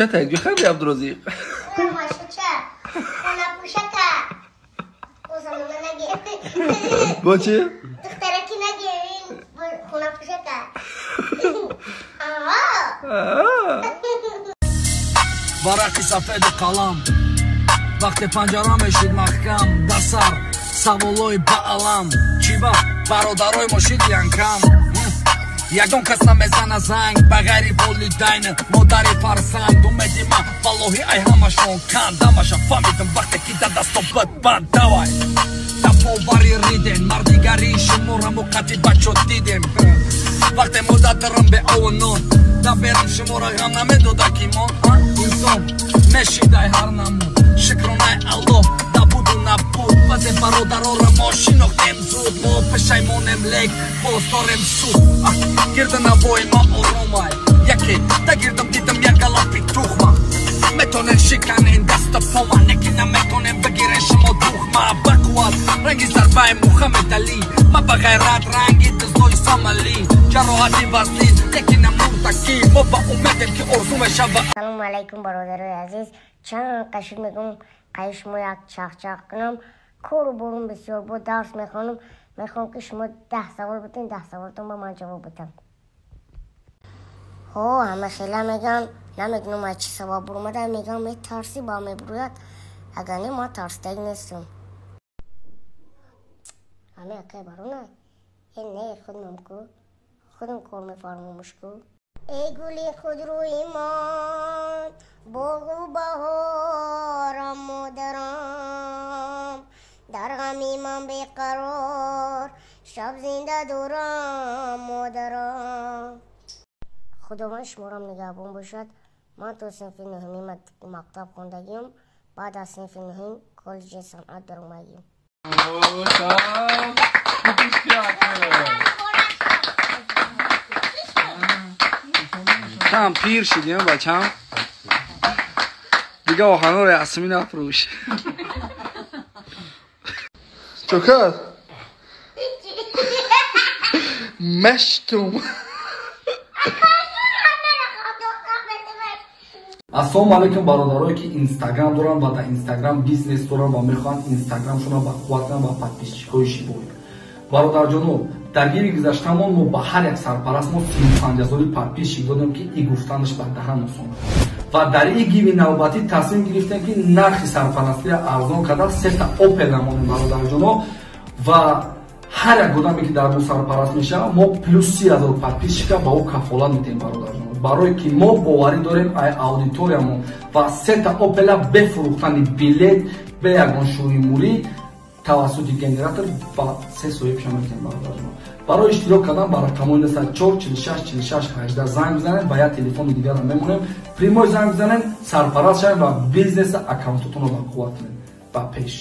Кучата як ҷо Абдурозиқ. Бо чи? Духтараки нагирин хонапӯшака. Варақи сафеду қалам вақте панҷара мешид маҳкам, дар сар саволҳои баалам, чӣ ба бародарои мо шидиян кам. Ягон кас намезана занг ба ғайри волидайн, модари фарзанд. Умеди ма валлоҳи ай ҳамашон канд, ҳамаша фаҳмидам вақте ки дар дасто буд банд. Давай дафовари риден мардигарии шуморо муқати бачо дидем. Вақте муддатарам беову нон да берам шуморо ғам намедода ки мо инсон мешидай ҳар намуд. Шукронай Аллоҳ да буду набуд, баъзе бародароро мо шинохтем зуд. Мо пешаймонем, лек боз дорем суд. Гирда навои ма оромай, яке да гирдам дидам як галапи тухма. Метонен шиканен даста пома, неки наметонен бигирен шумо духма. Бақувват ранги зарбаи Мухаммед Али, ма ба ғайрат ранги дизои Сомалӣ. Ҷароҳати вазнин, лекин намурдакӣ, мо ба умедем ки орзу мешава. Салому алайкум, бародарои азиз. Чанд қашид мегум қай шумо як чахчах кунам. Кору борум бисёр буд, дарс мехонам. Мехоҳам ки шумо 10 савол битин, 10 саволтон ба ман ҷавоб битам. Ҳо, ҳама хела меган, намедонам аз чӣ сабаб буромада, меган метарсӣ ба мебурӯяд. Агар не, ман тарсидаги нестам. Ҳаме акай барона? Э не, худмам ку. Худам кор мефармомуш ку. Эй гули худрӯи ман, боғу баҳорам, модарам, дар ғами ман беқарор, шаб зинда дорам, модарам. Худованд шуморам нигаҳбон бошад. Ман то синфи нуҳуми мактаб хондагиам, баъд аз синфи нуҳум коллеҷи санъат даромадем. Там пир шидем, бачам. Дига оҳанҳоро Ясмин нафурӯш. Чокар? Мештум. Ассалому алайкум, бародарое ки Инстаграм доранд ва дар Инстаграм бизнес доранд ва мехоҳанд Инстаграмшонро ба қувват кунанд ва подписчикҳои шибоӣ. Бародарҷоно, дар гири гузаштамон мо ба ҳар як сарпараст мо 35 000 подписчик додем, ки и гуфтанаш ба даҳан осон. Ва дар и гиви навбатӣ тасмим гирифтем, ки нархи сарпарастиро арзон карда сета опел намонем, бародарҷоно, ва ҳар як одаме ки дар мо сарпараст мешавад, мо плюс 30 000 подписчика ба ӯ кафолат медиҳем, бародарҷоно. Барое ки мо боварӣ дорем ай аудиториямон ва сета опела бе фурӯхтани билет, бе ягон шӯримурӣ тавассути генератор ба се соҳибша метавонем, бародарҷоно. Барои иштирок кардан ба рақамҳои 04 46 46 18 занг бизанед ва як телефони дигарро мемонем. Прямой занг бизанед, сарпараст шавед ва бизнеса аккаунтотонро ба қувват кунед. Ба пеш.